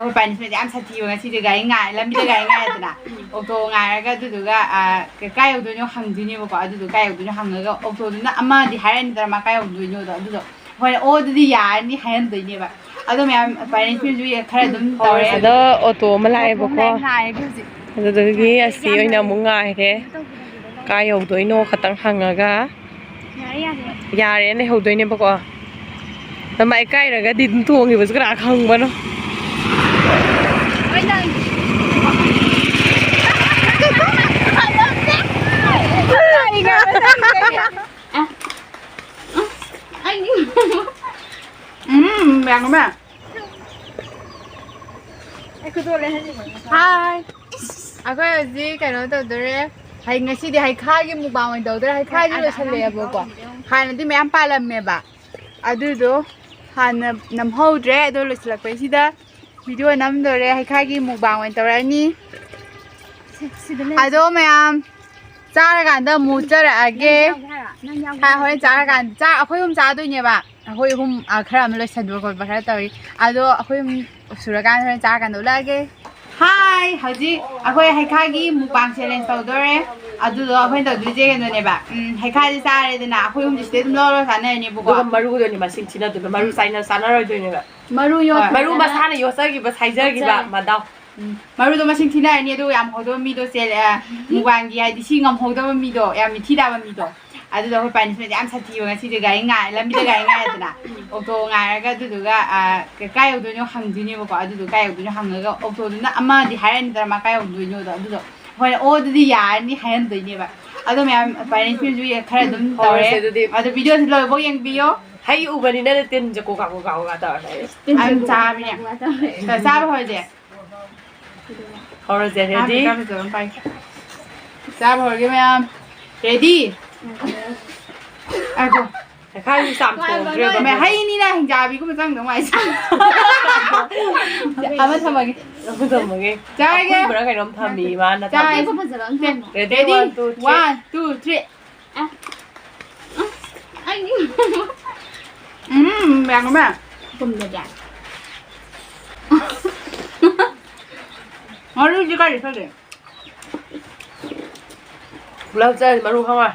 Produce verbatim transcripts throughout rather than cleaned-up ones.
ꯑꯩꯈꯣꯏ ꯄꯥꯏꯅꯤꯁꯃꯦꯟꯁꯦ ꯌꯥꯝ ꯁꯥꯊꯤꯕ꯫ ꯉꯁꯤꯗꯤ ꯒꯥꯔꯤ ꯉꯥꯏ, ꯂꯝꯕꯤꯗ ꯒꯥꯔꯤ ꯉꯥꯏꯔꯦꯗꯅ, ꯑꯣꯛꯇꯣ ꯉꯥꯏꯔꯒ, ꯑꯗꯨꯗꯨꯒ, ꯑ, ꯀ-, ꯀꯥꯏ ꯌꯧꯗꯣꯏꯅꯣ ꯍꯪꯗꯣꯏꯅꯦꯕꯀꯣ꯫ ꯑꯗꯨꯗꯣ ꯀꯥꯏ ꯌꯧꯗꯣꯏꯅꯣ ꯍꯪꯉꯒ, ꯑꯣꯛꯇꯣꯗꯨꯅ ꯑꯃꯗꯤ ꯍꯥꯏꯔꯛꯑꯅꯤꯗꯅ, ꯃꯥ ꯀꯥꯏ ꯌꯧꯗꯣꯏꯅꯣꯗꯣ꯫ ꯑꯗꯨꯗꯣ ꯑꯩꯈꯣꯏꯅ, "ꯑꯣ, ꯑꯗꯨꯗꯤ ꯌꯥꯔꯅꯤ" ꯍꯥꯏꯍꯟꯗꯣꯏꯅꯦꯕ꯫ ꯑꯗꯣ ꯃꯌꯥꯝ ꯄꯥꯏꯅꯤꯁꯃꯦꯟꯁꯨ ꯈꯔ ꯑꯗꯨꯝ ꯇꯧꯔꯦ꯫ ꯑꯗꯣ ꯑꯣꯇꯣ ꯑꯃ ꯂꯥꯛꯑꯦꯕꯀꯣ꯫ ꯉꯥꯏꯔꯒꯦ ꯍꯧꯖꯤꯛ꯫ ꯑꯗꯨꯗꯒꯤ ꯑꯁꯤ ꯑꯣꯏꯅ ꯑꯃꯨꯛ ꯉꯥꯏꯔꯦ꯫ ꯀꯥꯏ ꯌꯧꯗꯣꯏꯅꯣ ꯈꯇꯪ ꯍꯪꯉꯒ ꯌꯥꯔꯦ, ꯌꯥꯔꯦ꯫ ꯌꯥꯔꯦꯅ ꯂꯩꯍꯧꯗꯣꯏꯅꯦꯕꯀꯣ꯫ ꯅꯃꯥꯏ ꯀꯥꯏꯔꯒꯗꯤ ꯑꯗꯨꯝ ꯇꯣꯡꯉꯤꯕꯁꯨ ꯀꯅꯥ ꯈꯪꯕꯅꯣ? ꯎꯝ, ꯌꯥꯝ ꯉꯝꯃꯦ꯫ ꯍꯥꯏ꯫ ꯑꯩꯈꯣꯏ ꯍꯧꯖꯤꯛ ꯀꯩꯅꯣ ꯇꯧꯗꯣꯔꯦ꯫ ꯍꯩ, ꯉꯁꯤꯗꯤ ꯍꯩꯈꯥꯒꯤ ꯃꯨꯛꯕꯥꯡ ꯑꯣꯏꯅ ꯇꯧꯗꯣꯔꯦ꯫ ꯍꯩꯈꯥꯒꯤ ꯂꯣꯏꯁꯜꯂꯛꯑꯦꯕꯀꯣ꯫ ꯍꯥꯟꯅꯗꯤ ꯃꯌꯥꯝ ꯄꯥꯜꯂꯝꯃꯦꯕ, ꯑꯗꯨꯗꯣ ꯍꯥꯟꯅ ꯅꯝꯍꯧꯗ꯭ꯔꯦ꯫ ꯑꯗꯣ ꯂꯣꯏꯁꯤꯜꯂꯛꯄꯩꯁꯤꯗ ꯚꯤꯗꯤꯑꯣ ꯅꯝꯗꯣꯔꯦ꯫ ꯍꯩꯈꯥꯒꯤ ꯃꯨꯛꯕꯥꯡ ꯑꯣꯏꯅ ꯇꯧꯔꯛꯑꯅꯤ꯫ ꯁꯤ-, ꯁꯤꯗ ꯂꯩ꯫ ꯑꯗꯣ ꯃꯌꯥꯝ ꯆꯥꯔꯀꯥꯟꯗ ꯑꯃꯨꯛ ꯎꯠꯆꯔꯛꯑꯒꯦ꯫ ꯅꯪ ꯌꯥꯎꯒꯦ ꯍꯥꯏꯔꯣ? ꯅꯪ ꯌꯥꯎꯒꯦ ꯍꯥ, ꯍꯥꯏꯔꯣ? ꯍꯣꯔꯦꯟ ꯆꯥꯔꯀꯥꯟꯗ꯫ ꯆꯥ-, ꯑꯩꯈꯣꯏ ꯑꯍꯨꯝ ꯆꯥꯗꯣꯏꯅꯦꯕ꯫ ꯑꯩꯈꯣꯏ ꯑꯍꯨꯝ, ꯑ, ꯈꯔ ꯑꯃ ꯂꯣꯏꯁꯟꯕ ꯈꯣꯠꯄ ꯈꯔ ꯇꯧꯔꯤ꯫ ꯑꯗꯣ ꯑꯩꯈꯣꯏ ꯑꯍꯨꯝ ꯁꯨꯔꯀꯥꯟꯗ ꯍꯣꯔꯦꯟ ꯆꯥꯔꯀꯥꯟꯗ ꯎꯠꯂꯛꯑꯒꯦ꯫ ꯍꯥꯏ, ꯍꯧꯖꯤꯛ ꯑꯩꯈꯣꯏ ꯍꯩꯈꯥꯒꯤ ꯃꯨꯛꯕꯥꯡ ꯆꯦꯂꯦꯟꯖ ꯇꯧꯗꯣꯔꯦ꯫ ꯑꯗꯨꯗꯣ ꯑꯩꯈꯣꯏꯅ ꯇꯧꯗꯣꯏꯁꯦ ꯀꯩꯅꯣꯅꯦꯕ, ꯎꯝ, ꯍꯩꯈꯥꯁꯦ ꯆꯥꯔꯦꯗꯅ, ꯑꯩꯈꯣꯏ ꯑꯍꯨꯝꯁꯦ ꯁꯤꯗꯩ ꯑꯗꯨꯝ ꯂꯧꯔ ꯆꯥꯅꯔꯅꯦꯕꯀꯣ꯫ ꯑꯗꯨꯒ ꯃꯔꯨꯗꯨꯅꯤ ꯃꯁꯤꯡ ꯊꯤꯅꯗꯣꯏꯕ, ꯃꯔꯨ ꯆꯥꯏꯅ ꯆꯥꯅꯔꯣꯏꯗꯣꯏꯅꯦꯕ꯫ ꯃꯔꯨ ꯌꯣꯠ-, ꯍꯣꯏ꯫ ꯃꯔꯨ ꯃꯁꯥꯅ ꯌꯣꯠꯆꯈꯤꯕ, ꯁꯥꯏꯖꯈꯤꯕ, ꯌꯣꯠꯆꯔꯦ꯫ ꯃꯗꯥꯎ꯫ ꯎꯝ, ꯃꯔꯨꯗꯣ ꯃꯁꯤꯡ ꯊꯤꯅꯔꯅꯤ, ꯑꯗꯨꯒ ꯌꯥꯝ ꯍꯧꯗꯕ ꯃꯤꯗꯣ ꯆꯦꯜꯂꯦ, ꯑ, ꯃꯨꯛꯕꯥꯡꯒꯤ, ꯍꯥꯏꯗꯤ ꯁꯤ ꯉꯝꯍꯧꯗꯕ ꯃꯤꯗꯣ, ꯌꯥꯝ ꯃꯤꯊꯤ ꯇꯥꯕ ꯃꯤꯗꯣ, ꯑꯗꯨꯗꯣ ꯑꯩꯈꯣꯏ ꯄꯥꯏꯅꯤꯁꯃꯦꯟꯁꯦ ꯌꯥꯝ ꯁꯥꯊꯤꯕ꯫ ꯉꯁꯤꯗꯤ ꯒꯥꯔꯤ ꯉꯥꯏ, ꯂꯝꯕꯤꯗ ꯒꯥꯔꯤ ꯉꯥꯏꯔꯦꯗꯅ, ꯑꯣꯛꯇꯣ ꯉꯥꯏꯔꯒ, ꯑꯗꯨꯗꯨꯒ, ꯑ, ꯀ-, ꯀꯥꯏ ꯌꯧꯗꯣꯏꯅꯣ ꯍꯪꯗꯣꯏꯅꯦꯕꯀꯣ꯫ ꯑꯗꯨꯗꯣ ꯀꯥꯏ ꯌꯧꯗꯣꯏꯅꯣ ꯍꯪꯉꯒ ꯑꯣꯛꯇꯣꯗꯨꯅ ꯑꯃꯗꯤ ꯍꯥꯏꯔꯛꯑꯅꯤꯗꯅ, ꯃꯥ ꯀꯥꯏ ꯌꯧꯗꯣꯏꯅꯣꯗꯣ꯫ ꯑꯗꯨꯗꯣ ꯑꯩꯈꯣꯏꯅ, "ꯑꯣ, ꯑꯗꯨꯗꯤ ꯌꯥꯔꯅꯤ" ꯍꯥꯏꯍꯟꯗꯣꯏꯅꯦꯕ꯫ ꯑꯗꯣ ꯃꯌꯥꯝ ꯄꯥꯏꯅꯤꯁꯃꯦꯟꯁꯨ ꯈꯔ ꯑꯗꯨꯝ ꯇꯧꯔꯦ꯫ ꯍꯧꯔꯁꯦ ꯑꯗꯨꯗꯤ꯫ ꯑꯗꯣ ꯚꯤꯗꯤꯑꯣꯁꯤ ꯂꯣꯏꯐꯥꯎ ꯌꯦꯡꯕꯤꯌꯣ꯫ ꯍꯩ ꯎꯕꯅꯤꯅ ꯇꯤꯟꯁꯦ ꯀꯣꯀꯥ ꯀꯣꯀꯥ ꯀꯣꯀꯥ ꯇꯧꯔ ꯂꯩꯔꯦ꯫ ꯑꯗꯨꯝ ꯆꯥꯕꯅꯦ꯫ ꯆꯥꯕ ꯍꯧꯔꯁꯦ꯫ ꯍꯧꯔꯁꯦ, ꯔꯦꯗꯤ? ꯆꯥꯕ ꯍꯧꯔꯒꯦ ꯃꯌꯥꯝ꯫ ꯔꯦꯗꯤ? ꯉꯥꯏꯈꯣ꯫ ꯍꯩꯈꯥꯁꯨ ꯆꯥꯝꯊꯣꯛꯍꯧꯗ꯭ꯔꯦ ꯑꯗꯣ꯫ ꯃꯦ-, ꯍꯩꯅꯤꯅ ꯍꯤꯡꯆꯥꯕꯤꯒꯨꯝꯕ ꯆꯪꯗꯧ ꯃꯥꯜꯂꯦ꯫ ꯑꯃ ꯊꯝꯃꯒꯦ꯫ ꯑꯃ ꯊꯝꯃꯒꯦ꯫ ꯆꯥꯔꯒꯦ꯫ ꯑꯀꯨꯏꯕꯔꯥ ꯀꯩꯅꯣꯝ ꯊꯝꯃꯤ ꯏꯃꯥꯅ ꯊꯝꯃꯤ꯫ ꯆꯥꯔꯒꯦ꯫ ꯐꯖꯕ ꯑꯃ ꯊꯝꯃꯣ꯫ Ready? Ready? One, two, three. One, two, three. ꯑ, ꯑ, ꯑꯩ ꯎꯝ, ꯌꯥꯝ ꯉꯝꯃꯦ꯫ ꯄꯨꯝꯗꯕ꯭ꯔꯥ? ꯃꯔꯨꯗꯤ ꯀꯥꯏꯗ ꯆꯠꯂꯤ? ꯄꯨꯂꯞ ꯆꯠꯂꯤ, ꯃꯔꯨ ꯍꯋꯥꯏ꯫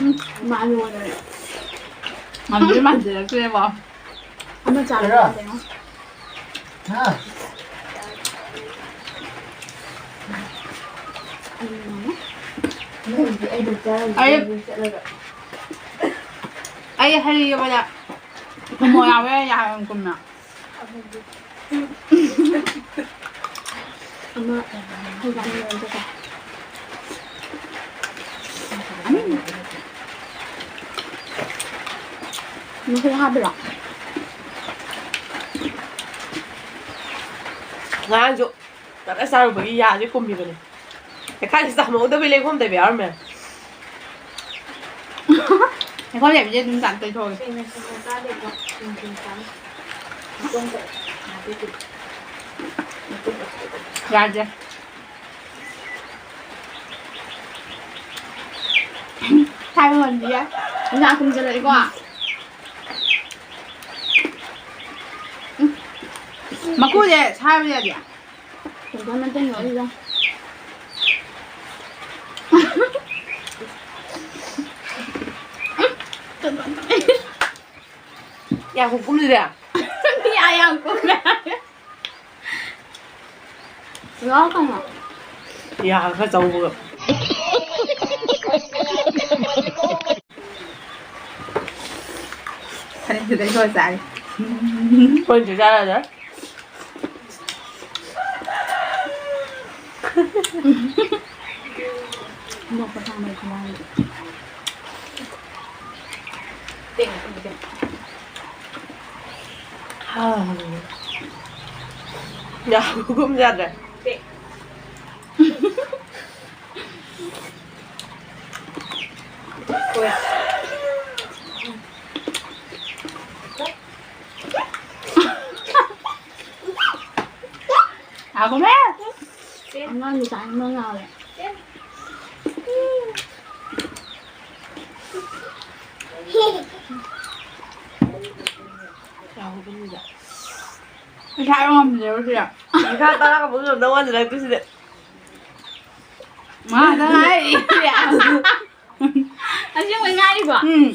ꯎꯝ, ꯃꯥ ꯂꯣꯏꯔꯦ꯫ ꯃꯥꯟꯗꯤ ꯃꯥꯟꯁꯤꯜꯂꯛꯇ꯭ꯔꯦꯕꯣ꯫ ꯑꯃ ꯆꯥꯔꯣ꯫ ꯍꯥ? ꯑꯩ, ꯑꯩ ꯍꯩ ꯑꯃꯗ ꯊꯨꯝꯃꯣ ꯌꯥꯎꯋꯦ, ꯌꯥꯝ ꯀꯨꯝꯅ꯫ ꯑꯃ, ꯃꯈꯣꯡ ꯍꯥꯞꯄꯤꯔꯣ? ꯉꯔꯥꯡꯁꯨ ꯇꯞꯅ ꯆꯥꯔꯨꯕꯒꯤ ꯌꯥꯁꯦ ꯀꯨꯝꯃꯤꯕꯅꯦ꯫ ꯂꯩꯈꯥꯏꯁꯦ ꯆꯥꯝꯍꯧꯗꯕꯩ ꯂꯩꯈꯣꯝ ꯇꯩꯕ ꯌꯥꯎꯔꯝꯃꯦ꯫ ꯂꯩꯈꯣꯝ ꯇꯩꯕꯁꯦ ꯑꯗꯨꯝ ꯆꯥꯝ ꯇꯩꯊꯣꯛꯑꯒꯦ꯫ ꯌꯥꯗ꯭ꯔꯦ꯫ ꯊꯥꯏꯕ ꯉꯝꯗꯤꯌꯦ꯫ ꯏꯟꯖꯥꯡ ꯀꯨꯝꯖꯜꯂꯛꯏꯀꯣ꯫ ꯎꯝ꯫ ꯃꯀꯨꯁꯦ ꯁꯥꯏꯕ ꯌꯥꯗꯦ꯫ ꯇꯦꯡꯀꯣꯠ ꯃꯇꯨꯡ ꯂꯣꯏꯁꯤꯗ꯫ ꯌꯥ ꯈꯨꯀꯨꯝꯁꯤꯗꯤ꯫ ꯌꯥ ꯌꯥꯝ ꯀꯨꯝꯃꯦ꯫ ꯂꯥꯛꯑꯣ ꯀꯩꯅꯣ꯫ ꯌꯥ ꯈꯔ ꯆꯧꯕꯒ꯫ ꯐꯅꯦꯛꯁꯤꯗ ꯏꯁꯣꯔ ꯆꯥꯔꯤ꯫ ꯑꯩꯈꯣꯏꯅꯁꯨ ꯆꯥꯔꯗ꯭ꯔꯥ? ꯅꯣꯛꯄ ꯁꯥꯡꯕ ꯈꯨꯃꯥꯡꯗꯤ꯫ ꯍꯥꯎ꯫ ꯌꯥꯕꯒꯨꯝ ꯌꯥꯗ꯭ꯔꯦ꯫ ꯍꯥꯎꯕꯅꯦ꯫ ꯑꯉꯥꯡꯒꯤ ꯆꯥꯅꯤꯡꯕ ꯉꯥꯎꯔꯦ꯫ ꯍꯥꯎꯕꯅꯤꯗ꯫ ꯏꯁꯥ ꯉꯝꯗ꯭ꯔꯦꯕ ꯁꯤꯗ꯫ ꯏꯁꯥ ꯇꯔꯥ ꯐꯥꯎ ꯉꯝꯗꯧ ꯃꯥꯟꯁꯤꯜꯂꯛꯇ꯭ꯔꯦ ꯁꯤꯗ꯫ ꯃꯥꯗ ꯉꯥꯏꯔꯤ꯫ ꯑꯁꯦꯡꯕꯩ ꯉꯥꯏꯔꯤꯕꯣ? ꯎꯝ꯫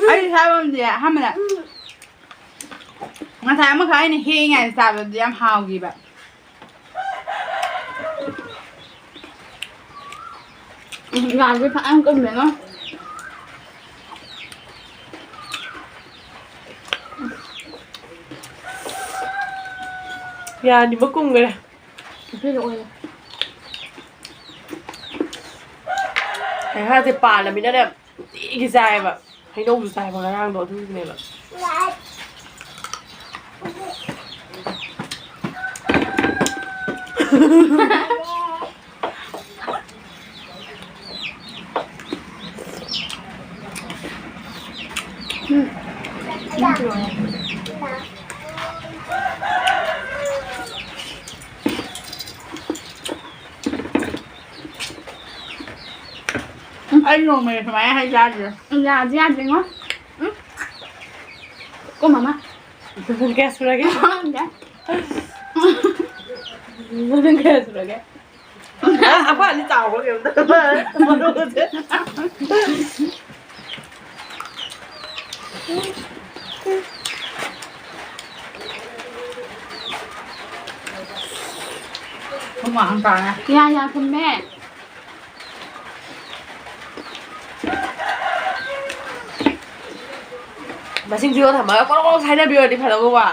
ꯑꯩ ꯏꯁꯥ ꯉꯝꯗꯦ ꯑꯍꯥꯟꯕꯗ꯫ ꯉꯁꯥꯏ ꯑꯃꯈꯛ ꯑꯩꯅ ꯍꯦꯛꯏꯉꯩꯗ ꯆꯥꯕꯗꯨꯗꯤ ꯌꯥꯝ ꯍꯥꯎꯈꯤꯕ꯫ ꯎꯝ, ꯌꯥꯗ꯭ꯔꯦ, ꯐꯖꯅ ꯀꯨꯝꯃꯦꯉꯣ꯫ ꯌꯥꯅꯤꯕ ꯀꯨꯝꯈ꯭ꯔꯦ꯫ ꯄꯤꯔꯛꯑꯣꯌꯦ꯫ ꯍꯩꯈꯥꯁꯦ ꯄꯥꯜꯂꯃꯤꯅꯅꯦ, ꯅꯨꯡꯇꯤꯒꯤ ꯆꯥꯏꯌꯦꯕ꯫ ꯍꯩꯅꯧꯁꯨ ꯆꯥꯏꯕ ꯉꯔꯥꯡꯗꯣ, ꯑꯗꯨꯒꯤꯅꯦꯕ꯫ ꯎꯝ꯫ ꯑꯩ ꯅꯣꯡꯃꯩ ꯁꯨꯃꯥꯏꯅ ꯍꯩ ꯆꯥꯗ꯭ꯔꯤ꯫ ꯌꯥꯗꯤ ꯌꯥꯗ꯭ꯔꯤꯉꯣ꯫ ꯎꯝ꯫ ꯀꯣ ꯃꯃꯥ꯫ ꯀꯌꯥ ꯁꯨꯔꯒꯦ? ꯈꯪꯗꯦ꯫ ꯀꯌꯥ ꯁꯨꯔꯒꯦ? ꯑ, ꯑꯩꯈꯣꯏ ꯑꯅꯤ ꯆꯥꯎꯕ꯭ꯔꯥ ꯀꯩꯅꯣꯝ ꯇꯧꯋꯦ꯫ ꯃꯔꯨꯁꯦ꯫ ꯍꯨꯃꯥꯡ ꯇꯥꯔꯦ꯫ ꯌꯥ, ꯌꯥ, ꯊꯨꯝꯃꯦ꯫ ꯃꯁꯤꯡ ꯊꯤꯑꯣ ꯊꯝꯃꯒ ꯀꯣꯔꯣ ꯀꯣꯔꯣ ꯁꯥꯏꯅꯕꯤꯔꯗꯤ ꯐꯗꯧꯕ꯫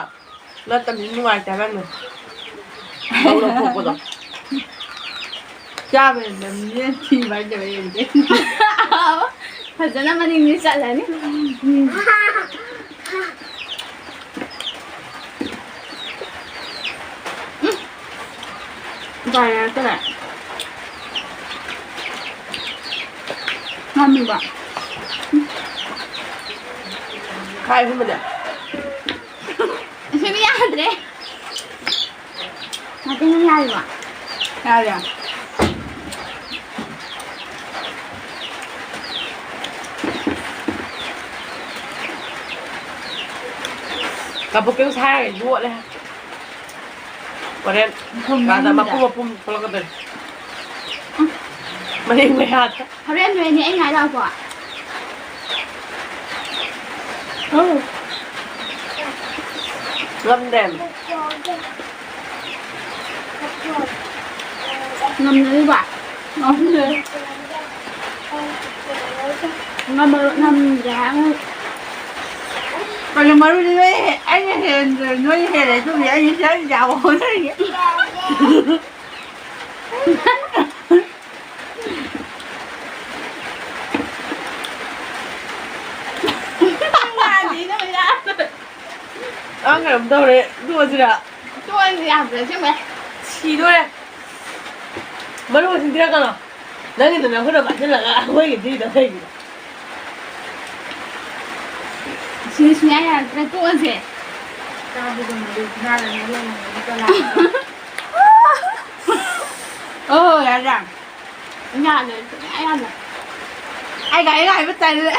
ꯅꯠꯇꯕꯅꯤ, ꯅꯨꯡꯉꯥꯏꯇꯦ ꯍꯥꯏꯕ ꯌꯥꯝꯅ꯫ ꯂꯧ ꯂꯧꯊꯣꯛꯄꯗꯣ꯫ ꯆꯥꯕ ꯌꯥꯗꯕꯅꯤꯅ ꯊꯤꯕ ꯍꯥꯏꯗꯕ ꯌꯦꯡꯗꯦ꯫ ꯐꯖꯅ ꯃꯅꯤꯡꯗꯤ ꯆꯠꯂꯅꯤ꯫ ꯎꯝ꯫ ꯎꯄꯥꯏ ꯂꯩꯔꯛꯇꯔꯦ꯫ ꯉꯝꯃꯤꯕ꯫ ꯈꯥꯏ ꯑꯍꯨꯝꯃꯗꯤ꯫ ꯑꯁꯤꯗꯤ ꯌꯥꯗ꯭ꯔꯦ꯫ ꯃꯇꯦꯡ ꯑꯃ ꯌꯥꯔꯤꯕꯣ? ꯌꯥꯔꯦ꯫ ꯀꯕꯣꯛ ꯀꯕꯣꯛ ꯁꯥꯏꯔꯒ ꯌꯣꯠꯂꯦ꯫ ꯍꯣꯔꯦꯟ ꯀꯥꯟꯗ ꯃꯄꯨꯝ ꯃꯄꯨꯝ ꯊꯣꯛꯂꯛꯀꯗꯣꯏꯅꯤ꯫ ꯃꯔꯤꯡ ꯃꯌꯥꯗ꯫ ꯍꯣꯔꯦꯟ ꯅꯣꯏꯅꯦ ꯑꯩ ꯉꯥꯏ ꯂꯥꯛꯄ꯫ ꯎꯝ꯫ ꯉꯝꯗꯦ꯫ ꯉꯝꯅꯔꯤꯕ? ꯉꯝꯗꯦ꯫ ꯉꯝꯃꯔꯣꯏ, ꯉꯝꯗꯦ ꯍꯥꯏꯔꯒ꯫ ꯀꯩꯅꯣ ꯃꯔꯨꯗꯤ ꯅꯣꯏ ꯍꯦ-, ꯑꯩꯅ ꯍꯦꯟꯗ꯭ꯔꯦ, ꯅꯣꯏꯅ ꯍꯦꯜꯂꯦ, ꯑꯗꯨꯕꯨꯗꯤ ꯑꯩꯅ ꯈꯤꯇꯪ ꯆꯥꯕ ꯍꯣꯠꯅꯔꯤꯌꯦ꯫ ꯃꯥꯗꯤ ꯅꯣꯏ ꯌꯥꯗ꯭ꯔꯦ꯫ ꯑꯉꯥꯡ ꯀꯩꯅꯣꯝ ꯇꯧꯔꯦ, ꯇꯣꯛꯑꯁꯤꯔ? ꯇꯣꯛꯑꯁꯤ, ꯌꯥꯗ꯭ꯔꯦ, ꯑꯁꯦꯡꯕꯩ꯫ ꯁꯤꯗꯣꯔꯦ꯫ ꯃꯔꯨ ꯃꯁꯤꯡ ꯊꯤꯔꯛꯀꯅꯣ꯫ ꯅꯪꯒꯤꯗꯨꯅ ꯈꯨꯠꯅ ꯄꯥꯏꯁꯤꯜꯂꯒ ꯑꯩꯈꯣꯏꯒꯤ ꯊꯤꯔꯤꯗꯣ ꯀꯩꯒꯤꯅꯣ? ꯁꯤꯗꯤ ꯁꯨꯡꯌꯥ ꯌꯥꯔꯛꯇ꯭ꯔꯦ, ꯇꯣꯛꯑꯁꯦ꯫ ꯆꯥꯕꯗꯣ ꯃꯗꯨ ꯍꯨꯔꯥꯜꯂꯒ ꯂꯩꯔꯝꯒꯅꯤ ꯀꯅꯥ? ꯑꯣ, ꯌꯥꯔꯦ, ꯌꯥꯔꯦ꯫ ꯌꯥꯗ꯭ꯔꯦ, ꯁꯨꯡꯌꯥ ꯌꯥꯗ꯭ꯔꯦ꯫ ꯑꯩ ꯒꯥꯔꯤ ꯉꯥꯏꯕ ꯇꯜꯂꯦ꯫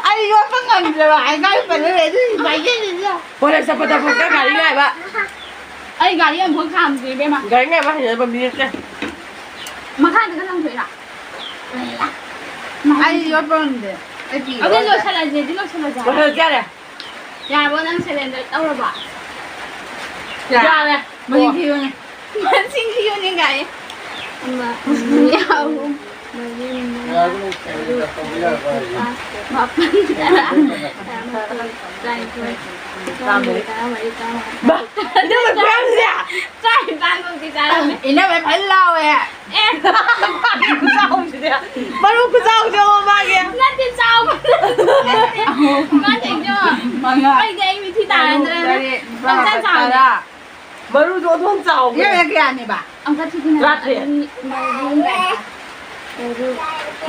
ꯑꯩ ꯌꯣꯠꯄ ꯉꯝꯗ꯭ꯔꯦꯕ, ꯑꯩ ꯒꯥꯔꯤ ꯄꯜꯂ ꯂꯩ, ꯑꯗꯨꯏ ꯄꯥꯏꯖꯔꯤꯁꯦ꯫ ꯀꯣꯂꯦꯖ ꯆꯠꯄꯗ ꯐꯥꯎꯗ ꯒꯥꯔꯤ ꯉꯥꯏꯕ꯫ ꯑꯩ ꯒꯥꯔꯤ ꯑꯃꯨꯛ ꯈꯥꯝꯗ꯭ꯔꯤ, ꯏꯕꯦꯝꯃ꯫ ꯒꯥꯔꯤ ꯉꯥꯏꯕ ꯍꯩꯅꯗꯕ ꯃꯤ ꯅꯠꯇꯦ꯫ ꯃꯈꯥꯗꯒ ꯂꯪꯊꯣꯛꯏꯔꯥ? ꯑꯩ ꯌꯣꯠꯄ ꯉꯝꯗꯦ꯫ ꯑꯩ ꯀꯤꯕ ꯑꯗꯨ ꯍꯥꯏꯇꯥꯔꯦ꯫ ꯂꯣꯏꯁꯤꯜꯂꯁꯦ, ꯑꯗꯨ ꯂꯣꯏꯁꯤꯜꯂꯁꯦ ꯍꯥꯏꯕ꯫ ꯂꯣꯏꯁꯤꯜꯂꯁꯦ ꯌꯥꯔꯦ꯫ ꯌꯥꯔꯕꯣ? ꯅꯪ ꯁꯦꯂꯦꯟꯗꯔ ꯇꯧꯔꯕꯣ? ꯌꯥꯔꯦ꯫ ꯌꯥꯔꯦ꯫ ꯃꯁꯤꯡ ꯊꯤꯌꯨꯅꯦ꯫ ꯃꯁꯤꯡ ꯊꯤꯌꯨꯅꯦ ꯀꯥꯏ꯫ ꯑꯃ, ꯑꯅꯤ, ꯑꯍꯨꯝ, ꯃꯔꯤ, ꯃꯉꯥ, ꯇꯔꯨꯛ, ꯇꯔꯦꯠ, ꯅꯤꯄꯥꯜ, ꯃꯥꯄꯜ, ꯇꯔꯥ, ꯇꯔꯥꯃꯥꯊꯣꯏ, ꯇꯔꯥꯅꯤꯊꯣꯏ, ꯇꯔꯥꯍꯨꯝꯗꯣꯏ, ꯇꯔꯥꯃꯔꯤ, ꯇꯔꯥꯃꯉꯥ, ꯕꯥ, ꯏꯅꯝꯃ ꯈꯨꯌꯥꯝꯁꯦ! ꯇꯔꯥꯅꯤꯄꯥꯜ ꯐꯥꯎꯗꯤ ꯆꯥꯔꯝꯃꯦ꯫ ꯏꯅꯝꯃ ꯐꯖꯅ ꯂꯥꯎꯋꯦ꯫ ꯑꯦ! ꯈꯨꯆꯥꯎꯁꯤꯗꯤ꯫ ꯃꯔꯨ ꯈꯨꯆꯥꯎꯁꯦ ꯑꯣ ꯃꯥꯒꯤ꯫ ꯅꯠꯇꯦ, ꯆꯥꯎꯕ ꯅꯠꯇꯦ꯫ ꯃꯥ ꯀꯩꯅꯣ? ꯃꯉꯥ, ꯑꯩꯗꯤ ꯑꯩ ꯃꯤꯊꯤ ꯇꯥꯔꯗ꯭ꯔꯥꯅ ꯇꯔꯨꯛ, ꯇꯔꯦꯠ, ꯅꯤꯄꯥꯜ, ꯄꯪꯆꯥ ꯃꯥꯄꯜ, ꯆꯥꯎꯅꯦ꯫ ꯇꯔꯥ꯫ ꯃꯔꯨꯗꯣ ꯑꯣꯟꯊꯣꯛ ꯆꯥꯎꯈ꯭ꯔꯦ꯫ ꯏꯌꯥ ꯀꯌꯥꯅꯦꯕ? ꯑꯃꯨꯛꯀ ꯊꯤꯗꯅ꯫ ꯇꯔꯥꯇꯔꯦꯠ꯫ ꯑꯅꯤ, ꯃꯔꯤ, ꯇꯔꯨꯛ,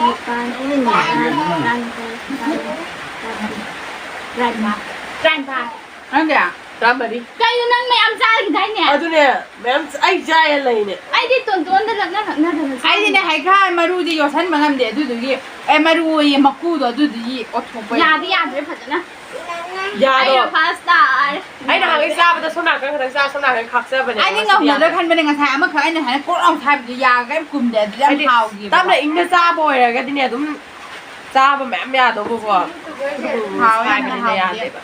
ꯅꯤꯄꯥꯜ, ꯃꯥꯄꯜ, ꯇꯔꯥꯅꯤꯊꯣꯏ, ꯇꯔꯥꯃꯥꯊꯣꯏ, ꯇꯔꯥꯅꯤꯄꯥꯜ꯫ ꯇꯔꯥꯅꯤꯄꯥꯜ꯫ ꯅꯪ ꯀꯌꯥ? ꯇꯔꯥꯃꯔꯤ꯫ ꯀꯩꯅꯣ ꯅꯪ ꯃꯌꯥꯝ ꯆꯥꯈꯤꯗꯥꯏꯅꯦ? ꯑꯗꯨꯅꯦ, ꯃꯌꯥꯝ ꯆ-, ꯑꯩ ꯆꯥꯏꯌꯦ ꯂꯩꯅꯦ꯫ ꯑꯩꯗꯤ ꯇꯣꯟꯇꯣꯟꯗ ꯂꯛꯅ ꯂꯛꯅꯗꯅ ꯆꯥꯏꯅꯦ꯫ ꯑꯩꯗꯤꯅꯦ ꯍꯩꯈꯥ ꯃꯔꯨꯗꯤ ꯌꯣꯠꯁꯟꯕ ꯉꯝꯗꯦ, ꯑꯗꯨꯗꯨꯒꯤ, ꯑꯦ, ꯃꯔꯨ ꯑꯌꯦ, ꯃꯀꯨꯗꯣ ꯑꯗꯨꯗꯨꯒꯤ ꯑꯣꯠꯊꯣꯛꯄ꯫ ꯌꯥꯗꯤ ꯌꯥꯗ꯭ꯔꯦ ꯐꯖꯅ꯫ ꯌꯥꯗꯣ꯫ ꯑꯩꯅ first ꯇꯥꯔꯦ꯫ ꯑꯩꯅ ꯅꯍꯥꯟꯒꯩ ꯆꯥꯕꯗ ꯁꯣꯝ ꯅꯥꯀꯟ ꯈꯛꯇꯪ ꯆꯥ, ꯁꯣꯝ ꯅꯥꯀꯟ ꯈꯥꯛꯆꯕꯅꯦ꯫ ꯑꯩꯗꯤ ꯉꯁꯤꯗꯤ ꯉꯝꯒꯗ꯭ꯔꯥ ꯌꯥꯗꯦ꯫ ꯈꯟꯕꯅꯦ ꯉꯁꯥꯏ, ꯑꯃꯈꯛ ꯑꯩꯅ ꯍꯥꯏꯅ ꯀꯣꯛ ꯂꯥꯎ ꯁꯥꯏꯕꯗꯨ ꯌꯥꯒ ꯀꯨꯝꯗꯦ, ꯑꯗꯨꯗꯤ ꯌꯥꯝ ꯍꯥꯏꯗꯤ ꯍꯥꯎꯈꯤꯕ꯫ ꯇꯞꯅ ꯏꯪꯅ ꯆꯥꯕ ꯑꯣꯏꯔꯒꯗꯤꯅꯦ ꯑꯗꯨꯝ ꯆꯥꯕ ꯃꯌꯥꯝ ꯌꯥꯗꯧꯕꯀꯣ꯫ ꯍꯥꯎꯋꯦ, ꯌꯥꯝꯅ ꯁꯥꯏꯕꯅꯤꯅ ꯍꯥꯎꯈꯤ꯫ ꯌꯥꯗꯦꯕ꯫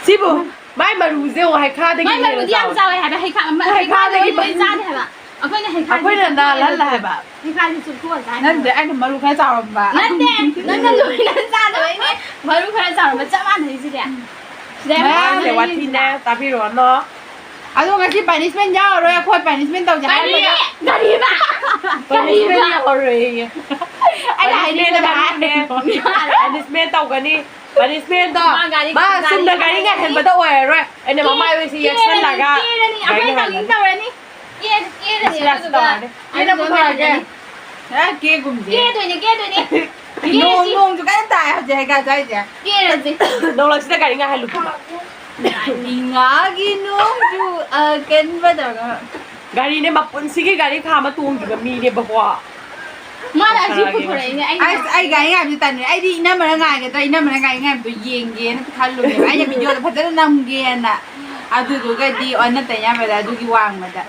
ꯁꯤꯕꯨ ꯃꯥꯏ ꯃꯔꯨꯁꯦ ꯌꯦꯡꯉꯣ, ꯍꯩꯈꯥꯗꯒꯤ ꯃꯥꯏ ꯍꯦꯟꯅ ꯃꯔꯨꯗꯤ ꯌꯥꯝ ꯆꯥꯎꯋꯦ ꯍꯥꯏꯕ, ꯍꯩꯈꯥ ꯑꯃ, ꯍꯩꯈꯥꯗꯒꯤ ꯍꯩꯈꯥꯗꯒꯤ ꯂꯣꯏ ꯆꯥꯗꯦ ꯍꯥꯏꯕ꯫ ꯑꯩꯈꯣꯏꯅ ꯍꯩꯈꯥꯁꯦ ꯑꯩꯈꯣꯏꯅ ꯆꯨꯞꯊꯣꯛꯑ ꯅꯥꯜꯍꯜꯂꯦ ꯆꯥꯏ ꯍꯥꯏꯕ꯫ ꯍꯩꯈꯥꯁꯦ ꯆꯨꯞꯊꯣꯛꯑ ꯆꯥꯏ ꯅꯠꯇꯦ, ꯍꯥꯏꯕ꯫ ꯑꯩꯅ ꯃꯔꯨ ꯈꯔ ꯆꯥꯎꯔꯝꯕ꯫ ꯅꯠꯇꯦ, ꯅꯪꯅ ꯂꯣꯏꯅ ꯆꯥꯗꯕꯩꯅꯦ꯫ ꯃꯔꯨ ꯈꯔ ꯆꯥꯎꯔꯝꯕ ꯆꯞ ꯃꯥꯟꯅꯩꯁꯤꯗꯤ꯫ ꯁꯤꯗ ꯃꯌꯥꯝꯁꯦ ꯌꯥꯝ ꯋꯥꯊꯤꯅꯦ, ꯇꯥꯕꯤꯔꯣꯅꯣ꯫ ꯑꯗꯣ ꯉꯁꯤ punishment ꯌꯥꯎꯔꯔꯣꯏ, ꯑꯩꯈꯣꯏ punishment ꯇꯧꯁꯦ ꯀꯔꯤ? ꯍꯥꯏꯔꯝꯕꯗ꯫ ꯀꯔꯤꯕ? punishment ꯀꯔꯤꯕ? ꯌꯥꯎꯔꯔꯣꯏꯌꯦ꯫ ꯑꯩꯅ punishment ꯍꯥꯏꯅꯤꯡꯕꯗ ꯃꯔꯨꯅꯦ꯫ ꯍꯥꯏꯔꯣ꯫ punishment ꯇꯧꯒꯅꯤ꯫ punishment ꯗꯣ ꯃꯥ ꯒꯥꯔꯤ ꯃꯥ ꯒꯥꯔꯤ ꯆꯨꯝꯅ ꯒꯥꯔꯤ ꯊꯧꯔꯅꯤ꯫ ꯉꯥꯏꯍꯟꯕꯗ ꯑꯣꯏꯔꯔꯣꯏ꯫ ꯑꯩꯅ ꯀꯦ-, ꯃꯃꯥꯏ ꯑꯣꯏꯁꯤ ꯀꯦꯔꯅꯤ, ꯌꯦꯛꯁꯜꯂꯒ ꯀꯦꯔꯅꯤ꯫ ꯒꯥꯔꯤ ꯑꯩꯈꯣꯏ ꯉꯥꯏꯍꯜꯂꯅꯤ꯫ ꯇꯧꯅꯤꯡ ꯇꯧꯔꯅꯤ꯫ ꯀꯦ-, ꯀꯦꯔꯅꯤ, ꯁꯤ ꯂꯥꯁ ꯑꯗꯨꯗꯨꯒ ꯇꯧꯔꯅꯤ꯫ ꯑꯩꯅ ꯀꯦꯅꯕ ꯃꯨꯊꯣꯔꯛꯑꯒꯦ꯫ ꯀꯦꯔꯅꯤ꯫ ꯀꯦꯒꯨꯝꯁꯦ꯫ ꯀꯦꯗꯣꯏꯅꯦ, ꯀꯦꯗꯣꯏꯅꯦ꯫ ꯅꯣꯡ, ꯀꯦꯔꯁꯤ꯫ ꯅꯣꯡꯁꯨ ꯀꯟꯅ ꯇꯥꯏ ꯍꯧꯖꯤꯛ ꯍꯩꯈꯥ ꯆꯥꯏꯁꯦ꯫ ꯀꯦꯔꯁꯤ꯫ ꯅꯣꯡꯂꯛꯁꯤꯗ ꯒꯥꯔꯤ ꯉꯥꯏꯍꯜꯂꯨ꯫ ꯏꯉꯥꯒꯤ ꯅꯣꯡꯖꯨ ꯑꯀꯟꯕ ꯇꯧꯔꯒ꯫ ꯒꯥꯔꯤꯅꯦ, ꯃꯄꯨꯟꯁꯤꯒꯤ ꯒꯥꯔꯤ ꯈꯥꯝꯃ ꯇꯣꯡꯗ꯭ꯔꯤꯕ ꯃꯤꯅꯦꯕꯀꯣ꯫ ꯃꯥꯅ ꯑꯁꯤ ꯄꯨꯊꯣꯔꯛꯏꯅꯦ, ꯑꯩꯅ ꯑꯁ, ꯑꯩ ꯒꯥꯔꯤ ꯉꯥꯏꯕꯗꯤ ꯇꯟꯕꯅꯦ꯫ ꯑꯩꯗꯤ ꯏꯅꯝꯃꯅ ꯉꯥꯏꯒꯗ꯭ꯔꯥ, ꯏꯅꯝꯃꯅ ꯒꯥꯔꯤ ꯉꯥꯏꯕꯗꯣ ꯌꯦꯡꯒꯦꯅ ꯈꯜꯂꯨꯕꯅꯦꯕ꯫ ꯑꯩꯅ ꯚꯤꯗꯤꯑꯣꯗꯣ ꯐꯖꯅ ꯅꯝꯒꯦꯅ꯫ ꯑꯗꯨꯗꯨꯒꯗꯤ ꯑꯣꯟꯅ ꯇꯩꯅꯕꯗ ꯑꯗꯨꯒꯤ ꯋꯥꯡꯃꯗ꯫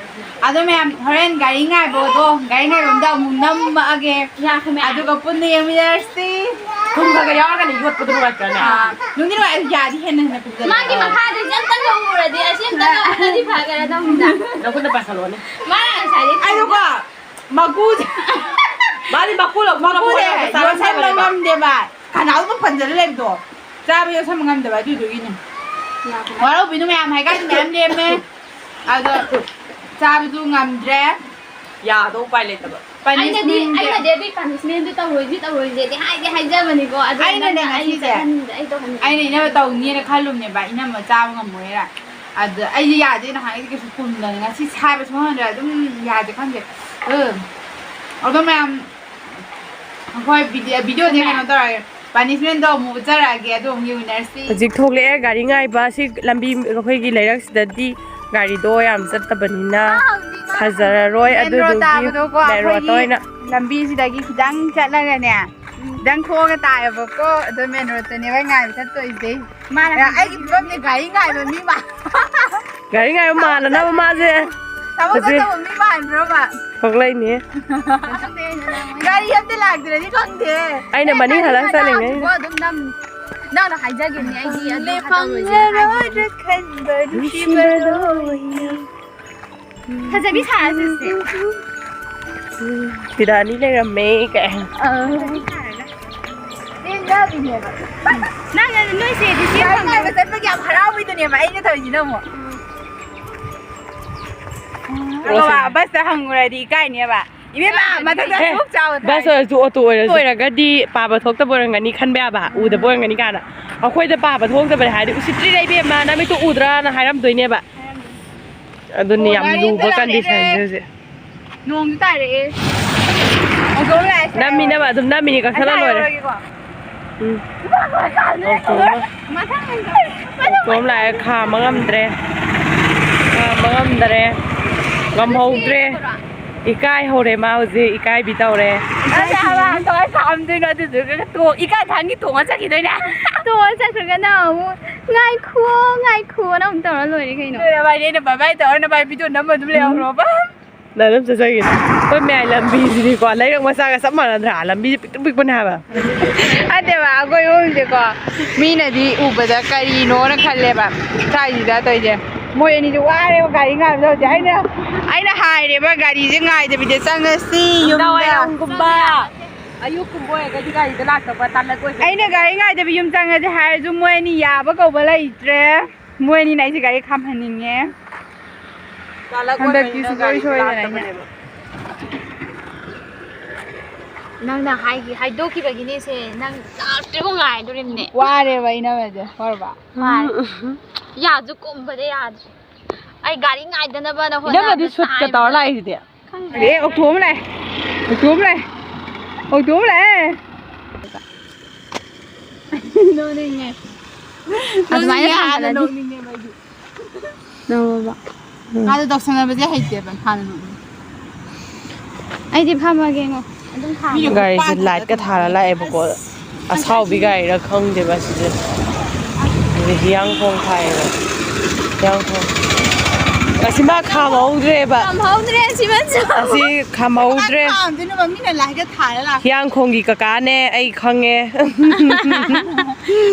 ꯑꯗꯣ ꯃꯌꯥꯝ, ꯍꯣꯔꯦꯟ ꯒꯥꯔꯤ ꯉꯥꯏꯕꯗꯣ, ꯒꯥꯔꯤ ꯉꯥꯏꯕꯝꯗ ꯑꯃꯨꯛ ꯅꯝꯃꯛꯑꯒꯦ꯫ ꯌꯥꯈ꯭ꯃꯦ꯫ ꯑꯗꯨꯒ ꯄꯨꯟꯅ ꯌꯦꯡꯃꯤꯟꯅꯔꯁꯤ꯫ ꯊꯨꯝ ꯈꯔ ꯈꯔ ꯌꯥꯎꯔꯒꯅ ꯌꯣꯠꯄꯗꯣ ꯅꯨꯡꯉꯥꯏꯇ꯭ꯔꯅꯦ? ꯑꯥ, ꯅꯨꯡꯗꯤ ꯅꯨꯡꯉꯥꯏ, ꯌꯥꯗꯤ ꯍꯦꯟꯅ ꯍꯦꯟꯅ ꯀꯨꯝꯖꯜꯂꯛꯑꯦ꯫ ꯃꯥꯒꯤ ꯃꯈꯥꯗꯩꯁꯦ ꯑꯝꯇꯪꯒ ꯎꯔꯗꯤ, ꯑꯁꯤ ꯑꯝꯇꯪꯒ ꯎꯔꯗꯤ ꯐꯒꯗꯧꯅꯤꯗ꯫ ꯅꯈꯨꯠꯅ ꯄꯥꯏꯁꯜꯂꯣꯅꯦ꯫ ꯃꯥꯅ ꯉꯁꯥꯏꯗꯩ ꯑꯩꯗꯣꯀꯣ, ꯃꯀꯨꯁꯦ꯫ ꯃꯥꯗꯤ ꯃꯀꯨ ꯂꯧꯊꯣꯛꯑꯒ ꯃꯀꯨꯁꯦ ꯄꯣꯠ ꯂꯧꯕ ꯆꯥꯔ ꯌꯣꯠꯁꯟꯕ ꯆꯥꯕꯅꯦꯕ꯫ ꯉꯝꯗꯦꯕ꯫ ꯈꯅꯥꯎ ꯑꯗꯨꯝ ꯄꯟꯖꯜꯂ ꯂꯩꯕꯗꯣ꯫ ꯆꯥꯕ ꯌꯣꯠꯁꯟꯕ ꯉꯝꯗꯕ ꯑꯗꯨꯗꯨꯒꯤꯅꯦ꯫ ꯋꯥꯔꯧꯕꯤꯅꯨ ꯃꯌꯥꯝ, ꯍꯩꯈꯥꯁꯦ ꯃꯌꯥꯝ ꯂꯦꯝꯃꯦ꯫ ꯑꯗꯣ ꯆꯥꯕꯁꯨ ꯉꯝꯗ꯭ꯔꯦ꯫ ꯌꯥꯗꯣ ꯎꯄꯥꯏ ꯂꯩꯇꯕ꯫ ꯑꯩꯅꯗꯤ, punishment ꯁꯦ ꯑꯩꯅꯗꯤ ꯑꯗꯨꯏ punishment ꯗꯨ ꯇꯧꯔꯣꯏꯁꯤ ꯇꯧꯔꯣꯏꯁꯤꯗꯤ ꯍꯥꯏꯗꯤ ꯍꯥꯏꯖꯕꯅꯤꯀꯣ꯫ ꯑꯗꯨ ꯑꯩꯅꯅꯦ ꯅꯪꯅ ꯑꯩ ꯉꯁꯤꯁꯦ, ꯆꯠꯍꯟꯅꯤꯡꯗ-, ꯑꯩ ꯇꯧꯍꯟꯅꯤꯡꯗꯦ꯫ ꯑꯩꯅ ꯏꯅꯝꯃ ꯇꯧꯅꯤꯅ ꯈꯜꯂꯨꯕꯅꯦꯕ, ꯏꯅꯝꯃ ꯆꯥꯕ ꯉꯝꯃꯣꯏꯅ꯫ ꯑꯗ ꯑꯩꯗꯤ ꯌꯥꯗꯦ, ꯅꯍꯥꯟꯒꯩꯗꯤ ꯀꯩꯁꯨ ꯀꯨꯝꯗꯕꯅꯦ, ꯉꯁꯤ ꯁꯥꯏꯕ ꯁꯨꯡꯉꯝ ꯉꯝꯗ꯭ꯔꯦ, ꯑꯗꯨꯝ ꯌꯥꯗꯦ, ꯈꯪꯗꯦ꯫ ꯎꯝ꯫ ꯑꯗꯣ ꯃꯌꯥꯝ, ꯑꯩꯈꯣꯏ ꯚꯤꯗꯤꯑꯣ, ꯚꯤꯗꯤꯑꯣꯁꯦ ꯀꯩꯅꯣ ꯇꯧꯔꯒꯦ, punishment ꯗꯣ ꯑꯃꯨꯛ ꯎꯠꯆꯔꯛꯑꯒꯦ, ꯑꯗꯨ ꯑꯃꯨꯛ ꯌꯦꯡꯃꯤꯟꯅꯔꯁꯤ꯫ ꯍꯧꯖꯤꯛ ꯊꯣꯛꯂꯛꯑꯦ ꯒꯥꯔꯤ ꯉꯥꯏꯕ꯫ ꯁꯤ ꯂꯝꯕꯤ, ꯑꯩꯈꯣꯏꯒꯤ ꯂꯩꯔꯛꯁꯤꯗꯗꯤ ꯒꯥꯔꯤꯗꯣ ꯌꯥꯝ ꯆꯠꯇꯕꯅꯤꯅ ꯐꯖꯔꯔꯣꯏ꯫ ꯃꯦꯟ ꯔꯣꯗ ꯑꯗꯨꯗꯨꯒꯤ ꯇꯥꯕꯗꯣꯀꯣ, ꯃꯦꯟ ꯔꯣꯗꯇ ꯑꯩꯈꯣꯏꯒꯤ ꯑꯣꯏꯅ ꯂꯝꯕꯤꯁꯤꯗꯒꯤ ꯈꯤꯇꯪ ꯆꯠꯂꯒꯅꯦ, ꯎꯝ, ꯅꯪ ꯊꯣꯛꯑꯒ ꯇꯥꯏꯌꯦꯕꯀꯣ, ꯑꯗꯣ ꯃꯦꯟ ꯔꯣꯗꯇꯅꯦꯕ ꯉꯥꯏꯕ ꯆꯠꯇꯣꯏꯁꯦ꯫ ꯃꯥꯅ ꯑꯩꯒꯤ ꯐꯤꯕꯝꯁꯦ ꯒꯥꯔꯤ ꯉꯥꯏꯕ ꯃꯤ ꯃꯥ-, ꯒꯥꯔꯤ ꯉꯥꯏꯕ ꯃꯥꯟꯅꯅꯕ ꯃꯥꯁꯦ ꯊꯕꯛ ꯍꯧꯖꯤꯛ ꯆꯠꯇꯧꯕ ꯃꯤ ꯃꯥꯟꯕ꯭ꯔꯕ? ꯊꯣꯛꯂꯛꯏꯅꯦ꯫ ꯒꯥꯔꯤ ꯑꯝꯇ ꯂꯥꯛꯇ꯭ꯔꯗꯤ ꯈꯪꯗꯦ꯫ ꯑꯩꯅ ꯃꯅꯤꯡ ꯍꯜꯂ ꯆꯠꯂꯤꯉꯩ꯫ ꯑꯗꯨꯝ ꯅꯪ, ꯅꯪꯅ ꯍꯥꯏꯖꯒꯤꯕꯅꯤ, ꯑꯩꯗꯤ ꯑꯗꯨ ꯐꯪꯉꯔꯣꯏꯗ꯭ꯔꯥ ꯈꯟꯕ ꯅꯨꯡꯁꯤꯕꯗꯣ꯫ ꯐꯖꯕꯤ ꯁꯥꯔꯁꯤꯁꯦ꯫ ꯁꯤꯗ ꯑꯅꯤ ꯂꯩꯔꯝꯃꯦ ꯀꯥꯏ꯫ ꯅꯪ, ꯅꯣꯏꯁꯦ ꯗꯤ ꯁꯤ ꯉꯥꯏꯕ ꯆꯠꯄꯒꯤ ꯌꯥꯝ ꯍꯔꯥꯎꯕꯤꯗꯨꯅꯦꯕ ꯑꯩꯅ ꯇꯧꯔꯤꯁꯤꯅ ꯑꯃꯨꯛ꯫ ꯕꯁꯇ ꯍꯪꯉꯨꯔꯗꯤ ꯏꯀꯥꯏꯅꯦꯕ꯫ ꯏꯕꯦꯝꯃ, ꯃꯊꯛꯇ ꯑꯦ, ꯑꯁꯨꯛ ꯆꯥꯎꯅ ꯕꯁ ꯊꯥꯏ꯫ ꯑꯣꯏꯔꯁꯨ, ꯑꯣꯇꯣ ꯑꯣꯏꯔꯁꯨ꯫ ꯑꯣꯏꯔꯒꯗꯤ ꯄꯥꯕ ꯊꯣꯛꯇꯕ ꯑꯣꯏꯔꯝꯒꯅꯤ ꯈꯟꯕ ꯌꯥꯕ, ꯎꯗꯕ ꯑꯣꯏꯔꯝꯒꯅꯤ ꯀꯥꯏꯅ꯫ ꯑꯩꯈꯣꯏꯗ ꯄꯥꯕ ꯊꯣꯛꯇꯕꯅꯦ ꯍꯥꯏꯔꯗꯤ, "ꯎꯁꯤꯠꯇ꯭ꯔꯤꯔ ꯏꯕꯦꯝꯃ, ꯅꯃꯤꯠꯇꯨ ꯎꯗ꯭ꯔꯥꯅ?" ꯍꯥꯏꯔꯝꯗꯣꯏꯅꯦꯕ꯫ ꯑꯗꯨꯅꯤ ꯌꯥꯝ ꯂꯨꯕ ꯀꯟꯗꯤꯁꯟꯁꯦ ꯍꯧꯖꯤꯛ꯫ ꯅꯣꯡꯁꯨ ꯇꯥꯔꯛꯑꯦ꯫ ꯍꯧꯗꯣꯛ ꯂꯥꯛꯑꯦ꯫ ꯅꯝꯃꯤꯅꯕ ꯑꯗꯨꯝ ꯅꯝꯃꯤꯅꯤ, ꯀꯛꯊꯠꯂ ꯂꯣꯏꯔꯦ꯫ ꯎꯝ꯫ ꯃꯊꯪ ꯑꯣꯏꯅ ꯇꯧꯔꯣ꯫ ꯑꯣꯇꯣ ꯑꯃ ꯂꯥꯛꯑꯦ, ꯈꯥꯝꯕ ꯉꯝꯗ꯭ꯔꯦ꯫ ꯈꯥꯝꯕ ꯉꯝꯗꯔꯦ꯫ ꯉꯝꯍꯧꯗ꯭ꯔꯦ꯫ ꯏꯀꯥꯏ ꯍꯧꯔꯦ ꯃꯥ ꯍꯧꯖꯤꯛ, ꯏꯀꯥꯏꯕꯤ ꯇꯧꯔꯦ꯫ ꯑꯁ, ꯍꯥꯟꯅ ꯀꯃꯥꯏꯅ ꯈꯥꯝꯗꯣꯏꯅꯣ ꯑꯗꯨꯗꯨꯒ ꯇꯣ-, ꯏꯀꯥꯏ ꯈꯪꯉꯤ ꯇꯣꯡꯉ ꯆꯠꯈꯤꯗꯣꯏꯅꯦ꯫ ꯇꯣꯡꯉ ꯆꯠꯈ꯭ꯔꯒꯅ ꯑꯃꯨꯛ, "ꯉꯥꯏꯈꯨꯋꯣ, ꯉꯥꯏꯈꯨꯋꯣꯅ" ꯑꯃꯨꯛ ꯇꯧꯔ ꯂꯣꯏꯔꯦ ꯀꯩꯅꯣ꯫ ꯂꯣꯏꯔꯦ, ꯚꯥꯏ, ꯑꯩꯅ ꯕꯥꯏ ꯕꯥꯏ ꯇꯧꯔ ꯅꯚꯥꯏ ꯚꯤꯗꯤꯑꯣ ꯅꯝꯃ ꯑꯗꯨꯝ ꯂꯩꯍꯧꯔꯣꯕ꯫ ꯅꯪ ꯑꯗꯨꯝ ꯆꯠꯆꯒꯤꯅꯤ꯫ ꯑꯩꯈꯣꯏ ꯃꯌꯥꯏ ꯂꯝꯕꯤꯁꯤꯗꯤꯀꯣ, ꯂꯩꯔꯛ ꯃꯆꯥꯒ ꯆꯞ ꯃꯥꯟꯅꯗ꯭ꯔꯥ? ꯂꯝꯕꯤꯁꯦ ꯄꯤꯛꯇ꯭ꯔꯨ ꯄꯤꯛꯄꯅꯦ ꯍꯥꯏꯕ꯫ ꯅꯠꯇꯦꯕ, ꯑꯩꯈꯣꯏ ꯑꯍꯨꯝꯁꯦꯀꯣ, ꯃꯤꯅꯗꯤ ꯎꯕꯗ ꯀꯔꯤꯅꯣꯅ ꯈꯜꯂꯦꯕ ꯁ꯭ꯋꯥꯏꯁꯤꯗ ꯇꯧꯔꯤꯁꯦ꯫ ꯃꯣꯏ ꯑꯅꯤꯁꯨ ꯋꯥꯔꯦꯕ ꯒꯥꯔꯤ ꯉꯥꯏꯕꯗ ꯍꯧꯖꯤꯛ꯫ ꯑꯩꯅ, ꯑꯩꯅ ꯍꯥꯏꯔꯦꯕ ꯒꯥꯔꯤꯁꯦ ꯉꯥꯏꯗꯕꯤꯗ ꯆꯪꯉꯁꯤ ꯌꯨꯝꯗ꯫ ꯅꯨꯡꯗꯥꯡꯋꯥꯏꯔꯝꯒꯨꯝꯕ, ꯑꯌꯨꯛꯀꯨꯝꯕ ꯑꯣꯏꯔꯒꯗꯤ ꯒꯥꯔꯤꯗ ꯂꯥꯛꯇꯧꯕ ꯇꯥꯟꯅ ꯀꯣꯏꯕ꯫ ꯑꯩꯅ ꯒꯥꯔꯤ ꯉꯥꯏꯗꯕꯤ ꯌꯨꯝ ꯆꯪꯉꯁꯦ ꯍꯥꯏꯔꯁꯨ ꯃꯣꯏ ꯑꯅꯤ ꯌꯥꯕ ꯀꯧꯕ ꯂꯩꯇ꯭ꯔꯦ꯫ ꯃꯣꯏ ꯑꯅꯤꯅ ꯑꯩꯁꯦ ꯒꯥꯔꯤ ꯈꯥꯝꯍꯟꯅꯤꯡꯉꯦ꯫ ꯍꯟꯗꯛꯇꯤ ꯁꯨꯡꯁꯣꯏ ꯁꯣꯏꯗꯅ ꯑꯩꯅ꯫ ꯅꯪꯅ ꯍꯥꯏꯈꯤ-, ꯍꯥꯏꯗꯣꯛꯈꯤꯕꯒꯤꯅꯦꯁꯦ, ꯅꯪ ꯂꯥꯁꯇ꯭ꯔꯤꯕꯨ ꯉꯥꯏꯗꯣꯔꯤꯕꯅꯦ꯫ ꯋꯥꯔꯦꯕ ꯏꯅꯝꯃꯁꯦ, ꯋꯥꯔꯕ? ꯋꯥꯔꯦ꯫ ꯌꯥꯁꯨ ꯀꯨꯝꯕꯗ ꯌꯥꯗ꯭ꯔꯦ꯫ ꯑꯩ ꯒꯥꯔꯤ ꯉꯥꯏꯗꯅꯕꯅ ꯏꯅꯝꯃꯗꯤ ꯍꯣꯠꯅꯕꯗ ꯁꯨꯠꯀ ꯇꯧꯔ ꯁꯥꯏꯕꯗ꯫ ꯂꯥꯛꯏꯁꯤꯗꯤ꯫ ꯈꯪꯗꯦ꯫ ꯑꯦ, ꯑꯣꯛꯇꯣ ꯑꯃ ꯂꯥꯛꯑꯦ꯫ ꯑꯣꯛꯇꯣ ꯑꯃ ꯂꯥꯛꯑꯦ꯫ ꯑꯣꯛꯇꯣ ꯑꯃ ꯂꯥꯛꯑꯦ꯫ ꯅꯣꯛꯅꯤꯡꯉꯦ꯫ ꯑꯗꯨꯃꯥꯏꯅ ꯅꯣꯛꯅꯤꯡꯉꯦ, ꯍꯥꯟꯅ ꯊꯥꯡꯒꯠꯂꯗꯤ꯫ ꯅꯣꯛꯅꯤꯡꯉꯦꯕ ꯑꯩꯗꯤ꯫ ꯅꯣꯛꯑꯣꯕ꯫ ꯎꯝ꯫ ꯃꯥꯗꯣ ꯇꯧꯁꯟꯅꯕꯁꯦ ꯍꯩꯇꯦꯕ, ꯍꯥꯟꯅ ꯅꯣꯛꯅꯤꯡꯉꯦ꯫ ꯑꯩꯗꯤ ꯐꯝꯃꯒꯦꯉꯣ꯫ ꯑꯗꯨꯝ ꯊꯥꯡꯉꯣ꯫ ꯒꯥꯔꯤꯁꯦ ꯂꯥꯏꯠꯀ ꯊꯥꯔ ꯂꯥꯛꯑꯦꯕꯀꯣ꯫ ꯑꯁꯥꯎꯕꯤ ꯒꯥꯔꯤꯔ ꯈꯪꯗꯦꯕ ꯑꯁꯤꯁꯦ꯫ ꯑꯗꯨꯗꯤ ꯍꯤꯌꯥꯡꯈꯣꯡ ꯊꯥꯏꯌꯦꯕ꯫ ꯍꯤꯌꯥꯡꯈꯣꯡ꯫ ꯑꯁꯤ ꯃꯥ ꯈꯥꯝꯍꯧꯗ꯭ꯔꯦꯕ꯫ ꯈꯥꯝꯍꯧꯗ꯭ꯔꯦ ꯑꯁꯤ ꯃꯆꯨ꯫ ꯑꯁꯤ ꯈꯥꯝꯍꯧꯗ꯭ꯔꯦ꯫ ꯀꯃꯥꯏꯅ ꯈꯥꯝꯗꯣꯏꯅꯣꯕ? ꯃꯤꯅ ꯂꯥꯏꯠꯀ ꯊꯥꯔ ꯂꯥꯛꯄ꯫ ꯍꯤꯌꯥꯡꯈꯣꯡꯒꯤ ꯀꯀꯥꯅꯦ, ꯑꯩ ꯈꯪꯉꯦ꯫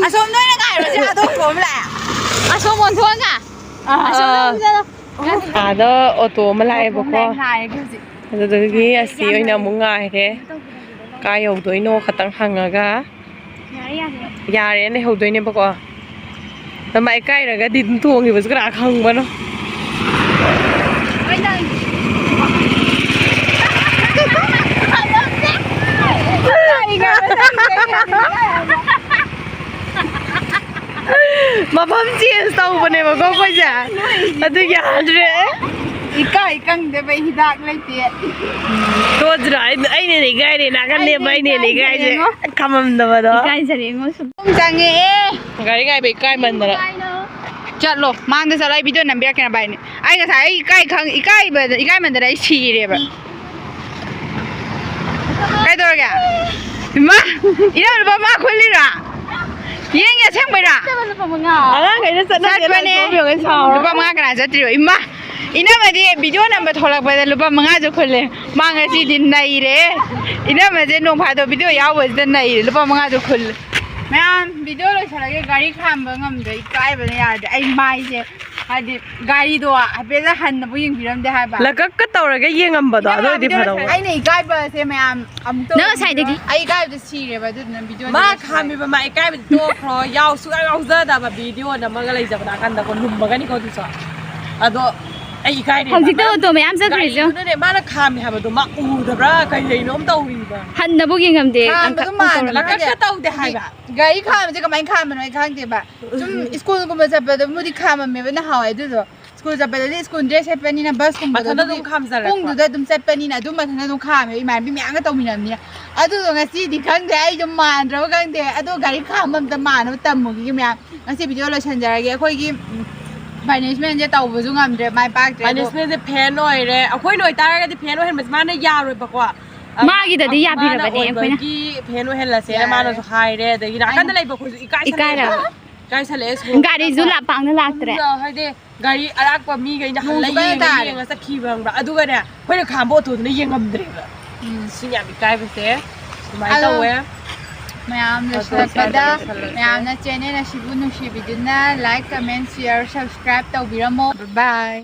ꯑꯁꯣꯝꯗ ꯑꯣꯏꯅ ꯉꯥꯏꯔꯣꯁꯦ, ꯑꯗꯣ ꯑꯣꯇꯣ ꯑꯃ ꯂꯥꯛꯑꯦ꯫ ꯑꯁꯣꯝ ꯑꯣꯟꯊꯣꯛꯑꯒ꯫ ꯑꯥ꯫ ꯑꯁꯣꯝꯗ ꯑꯥ꯫ ꯑꯣꯟꯊꯣꯛꯑꯒ꯫ ꯑꯥꯗ ꯑꯣꯇꯣ ꯑꯃ ꯂꯥꯛꯑꯦꯕꯀꯣ꯫ ꯑꯣꯇꯣ ꯑꯃ ꯂꯥꯛꯑꯦ ꯍꯧꯖꯤꯛ꯫ ꯑꯗꯨꯗꯒꯤ ꯑꯁꯤ ꯑꯣꯏꯅ ꯑꯃꯨꯛ ꯉꯥꯏꯔꯦ꯫ ꯀꯥꯏ ꯌꯧꯗꯣꯏꯅꯣ ꯈꯇꯪ ꯍꯪꯉꯒ ꯌꯥꯔꯦ, ꯌꯥꯔꯦ꯫ ꯌꯥꯔꯦꯅ ꯂꯩꯍꯧꯗꯣꯏꯅꯦꯕꯀꯣ꯫ ꯅꯃꯥꯏ ꯀꯥꯏꯔꯒꯗꯤ ꯑꯗꯨꯝ ꯇꯣꯡꯉꯤꯕꯁꯨ ꯀꯅꯥ ꯈꯪꯕꯅꯣ? ꯍꯣꯏ, ꯅꯪ꯫ ꯃꯐꯝ ꯆꯦꯟꯖ ꯇꯧꯕꯅꯦꯕꯀꯣ ꯑꯩꯈꯣꯏꯁꯦ꯫ ꯑꯗꯨ ꯌꯥꯗ꯭ꯔꯦ꯫ ꯏꯀꯥꯏ ꯈꯪꯗꯕꯩ ꯍꯤꯗꯥꯛ ꯂꯩꯇꯦ꯫ ꯇꯣꯗ꯭ꯔꯥ? ꯑꯩ-, ꯑꯩꯅꯦꯅꯦ ꯏꯀꯥꯏꯔꯦ, ꯅꯥꯀꯟ ꯂꯦꯞꯄ ꯑꯩꯅꯦꯅꯦ ꯏꯀꯥꯏꯔꯦꯉꯣ꯫ ꯈꯝꯃꯝꯗꯕꯗꯣ꯫ ꯏꯀꯥꯏꯖꯔꯦꯉꯣ ꯁꯨꯝ꯫ ꯄꯨꯡ ꯆꯪꯉꯛꯑꯦ꯫ ꯒꯥꯔꯤ ꯉꯥꯏꯕ ꯏꯀꯥꯏꯃꯟꯗꯅ꯫ ꯀꯥꯏꯅꯣ? ꯆꯠꯂꯣ, ꯃꯥꯡꯗ ꯆꯠꯂꯣ, ꯑꯩ ꯚꯤꯗꯤꯑꯣ ꯅꯝꯕꯤꯔꯛꯀꯦ ꯅꯕꯥꯏꯅꯤ꯫ ꯑꯩ ꯉꯁꯥꯏ ꯑꯩ ꯏꯀꯥꯏ ꯈꯪ-, ꯏꯀꯥꯏꯕꯗ, ꯏꯀꯥꯏꯃꯟꯗꯅ ꯑꯩ ꯁꯤꯔꯦꯕ꯫ ꯀꯩꯗꯧꯔꯒꯦ? ꯏꯃꯥ, ꯏꯅꯥꯎ ꯂꯨꯄꯥ ꯃꯉꯥ ꯈꯨꯜꯂꯤꯔꯣ? ꯌꯦꯡꯒꯦ, ꯑꯁꯦꯡꯕꯩꯔꯣ? ꯆꯠꯇꯕ ꯂꯨꯄꯥ ꯃꯉꯥ꯫ ꯑꯉꯥꯡꯈꯩꯅ ꯆꯠꯅꯗꯦ, ꯆꯠꯄꯅꯦ꯫ ꯂꯥꯛꯊꯣꯛꯑꯝꯃꯤ ꯌꯦꯡꯉꯨ, ꯁꯥꯎꯔ꯫ ꯂꯨꯄꯥ ꯃꯉꯥ ꯀꯅꯥ ꯆꯠꯇ꯭ꯔꯤꯕ? ꯏꯃꯥ, ꯏꯅꯝꯃꯗꯤ ꯚꯤꯗꯤꯑꯣ ꯅꯝꯕ ꯊꯣꯛꯂꯛꯄꯗ ꯂꯨꯄꯥ ꯃꯉꯥꯁꯨ ꯈꯨꯜꯂꯦ꯫ ꯃꯥ ꯉꯁꯤꯗꯤ ꯅꯩꯔꯦ꯫ ꯏꯅꯝꯃꯁꯦ ꯅꯣꯡ ꯐꯥꯗꯣꯛ ꯚꯤꯗꯤꯑꯣ ꯌꯥꯎꯕꯁꯤꯗ ꯅꯩꯔꯦ, ꯂꯨꯄꯥ ꯃꯉꯥꯁꯨ ꯈꯨꯜꯂꯦ꯫ ꯃꯌꯥꯝ, ꯚꯤꯗꯤꯑꯣ ꯂꯣꯏꯁꯤꯜꯂꯒꯦ, ꯒꯥꯔꯤ ꯈꯥꯝꯕ ꯉꯝꯗ꯭ꯔꯦ, ꯏꯀꯥꯏꯕꯅ ꯌꯥꯗ꯭ꯔꯦ꯫ ꯑꯩ ꯃꯥꯏꯁꯦ ꯍꯥꯏꯗꯤ ꯒꯥꯔꯤꯗꯣ ꯍꯥꯏꯐꯦꯠꯇ ꯍꯟꯅꯕꯨ ꯌꯦꯡꯕꯤꯔꯝꯗꯦ ꯍꯥꯏꯕ꯫ ꯂꯀꯛꯀ ꯇꯧꯔꯒ ꯌꯦꯡꯉꯝꯕꯗꯣ, ꯑꯗꯨ ꯑꯣꯏꯗꯤ ꯐꯗꯧꯕ꯫ ꯑꯩꯅ ꯏꯀꯥꯏꯕꯁꯦ ꯃꯌꯥꯝ ꯑꯃꯨꯛꯇ ꯅꯪ ꯉꯁꯥꯏꯗꯒꯤ꯫ ꯑꯩ ꯏꯀꯥꯏꯕꯗ ꯁꯤꯔꯦꯕ, ꯑꯗꯨꯗꯨꯅ ꯚꯤꯗꯤꯑꯣ ꯃꯥ ꯂꯣꯏꯁꯤꯜꯂꯦ꯫ ꯈꯥꯝꯃꯤꯕ ꯃꯥ ꯏꯀꯥꯏꯕꯗꯤ ꯇꯣꯛꯈ꯭ꯔꯣ, ꯌꯥꯎ ꯁꯨꯡꯌꯥꯎ ꯌꯥꯎꯖꯗꯕ ꯚꯤꯗꯤꯑꯣ ꯅꯝꯃꯒ ꯂꯩꯖꯕ ꯅꯥꯀꯟꯗꯀꯣ, ꯂꯨꯝꯃꯒꯅꯤꯀꯣ ꯑꯗꯨꯁꯨ꯫ ꯑꯗꯣ ꯑꯩ ꯏꯀꯥꯏꯔꯦꯕ꯫ ꯍꯧꯖꯤꯛꯇ ꯃꯔꯝ ꯑꯣꯇꯣ ꯃꯌꯥꯝ ꯆꯠꯈ꯭ꯔꯤꯁꯦ꯫ ꯒꯥꯔꯤꯗꯨꯅꯅꯦ ꯃꯥꯅ ꯈꯥꯝꯃꯤ ꯍꯥꯏꯕꯗꯣ ꯃꯥ ꯎꯗꯕ꯭ꯔꯥ ꯀꯩꯗꯩꯅꯣ ꯑꯃ ꯇꯧꯔꯤꯕ꯫ ꯍꯟꯅꯕꯨ ꯌꯦꯡꯉꯝꯗꯦ꯫ ꯈꯥꯝꯕꯗꯣ ꯑꯪꯀ-, ꯃꯥꯟꯕ ꯇꯧꯔꯒ꯫ ꯅꯠꯇꯦ꯫ ꯂꯀꯛꯀ ꯇꯧꯗꯦ ꯍꯥꯏꯕ꯫ ꯒꯥꯔꯤ ꯈꯥꯝꯕꯁꯦ ꯀꯃꯥꯏꯅ ꯈꯥꯝꯕꯅꯣ ꯑꯩ ꯈꯪꯗꯦꯕ꯫ ꯁꯨꯝ ꯁ꯭ꯀꯨꯜꯒꯨꯝꯕ ꯆꯠꯄꯗꯕꯨꯗꯤ ꯈꯥꯝꯃꯝꯃꯦꯕ ꯅꯍꯥꯟꯋꯥꯏ ꯑꯗꯨꯗꯣ꯫ ꯁ꯭ꯀꯨꯜ ꯆꯠꯄꯗꯗꯤ ꯁ꯭ꯀꯨꯜ ꯗ꯭ꯔꯦꯁ ꯁꯦꯠꯄꯅꯤꯅ ꯕꯁꯀꯨꯝꯕꯗꯣ ꯃꯊꯟꯇ ꯑꯗꯨꯝ ꯑꯗꯨꯒꯤ ꯈꯥꯝꯖꯔꯛꯄ꯫ ꯄꯨꯡꯗꯨꯗ ꯑꯗꯨꯝ ꯆꯠꯄꯅꯤꯅ ꯑꯗꯨꯝ ꯃꯊꯟꯇ ꯑꯗꯨꯝ ꯈꯥꯝꯃꯦꯕ ꯏꯃꯥꯟꯅꯕꯤ ꯃꯌꯥꯝꯒ ꯇꯧꯃꯤꯟꯅꯕꯅꯤꯅ꯫ ꯑꯗꯨꯗꯣ ꯉꯁꯤꯗꯤ ꯈꯪꯗꯦ ꯑꯩꯗꯣ ꯃꯥꯟꯗ꯭ꯔꯕ ꯈꯪꯗꯦ꯫ ꯑꯗꯣ ꯒꯥꯔꯤ ꯈꯥꯝꯕ ꯑꯝꯇ ꯃꯥꯟꯅꯕ ꯇꯝꯃꯨꯈꯤꯒꯦ ꯃꯌꯥꯝ꯫ ꯉꯁꯤ ꯚꯤꯗꯤꯑꯣ ꯂꯣꯏꯁꯤꯟꯖꯔꯒꯦ꯫ ꯑꯩꯈꯣꯏꯒꯤ, ꯎꯝ, ꯄꯅꯤꯁꯃꯦꯟꯁꯦ ꯇꯧꯕꯁꯨ ꯉꯝꯗ꯭ꯔꯦ, ꯃꯥꯏ ꯄꯥꯛꯇ꯭ꯔꯦ꯫ ꯑꯗꯣ ꯄꯅꯤꯁꯃꯦꯟꯁꯦ ꯐꯦꯟ ꯑꯣꯏꯔꯦ꯫ ꯑꯩꯈꯣꯏꯅ ꯑꯣꯏꯇꯥꯔꯒꯗꯤ ꯐꯦꯟ ꯑꯣꯏꯍꯟꯕꯁꯦ ꯃꯥꯅ ꯌꯥꯔꯣꯏꯕꯀꯣ꯫ ꯃꯥꯒꯤꯗꯗꯤ ꯌꯥꯕꯤꯔꯕꯅꯦ ꯑꯩꯈꯣꯏꯅ꯫ ꯐꯦꯟ ꯑꯣꯏꯍꯜꯂꯁꯦꯅ ꯃꯥꯅꯁꯨ ꯍꯥꯏꯔꯦ꯫ ꯑꯗꯒꯤ ꯅꯥꯀꯟꯗ ꯂꯩꯕ ꯑꯩꯈꯣꯏꯁꯨ ꯏꯀꯥꯏꯁꯜꯂꯛꯑꯦ꯫ ꯏꯀꯥꯏꯁꯜꯂꯛꯑꯦ꯫ ꯒꯥꯔꯤꯁꯨ ꯂꯥꯛ ꯄꯥꯛꯅ ꯂꯥꯛꯇ꯭ꯔꯦ꯫ ꯍꯥꯏꯗꯤ ꯒꯥꯔꯤ ꯑꯔꯥꯛꯄ ꯃꯤꯈꯩꯅ ꯍꯜꯂ ꯌꯦꯡꯉ ꯆꯠꯈꯤꯕ ꯈꯪꯕ꯭ꯔꯥ? ꯑꯗꯨꯒꯅꯦ ꯑꯩꯈꯣꯏꯅ ꯈꯥꯝꯕ ꯑꯣꯇꯣꯗꯨꯅ ꯌꯦꯡꯉꯝꯗ꯭ꯔꯦꯕ꯫ ꯁꯤꯅ ꯌꯥꯝ ꯏꯀꯥꯏꯕꯁꯦ꯫ ꯁꯨꯃꯥꯏꯅ ꯇꯧꯋꯦ꯫ ꯃꯌꯥꯝ ꯂꯣꯏꯁꯤꯜꯂꯛꯄꯗ ꯃꯌꯥꯝꯅ ꯆꯦꯅꯦꯜ ꯑꯁꯤꯕꯨ ꯅꯨꯡꯁꯤꯕꯤꯗꯨꯅ like, comment, share, subscribe ꯇꯧꯕꯤꯔꯝꯃꯣ꯫ Bye꯫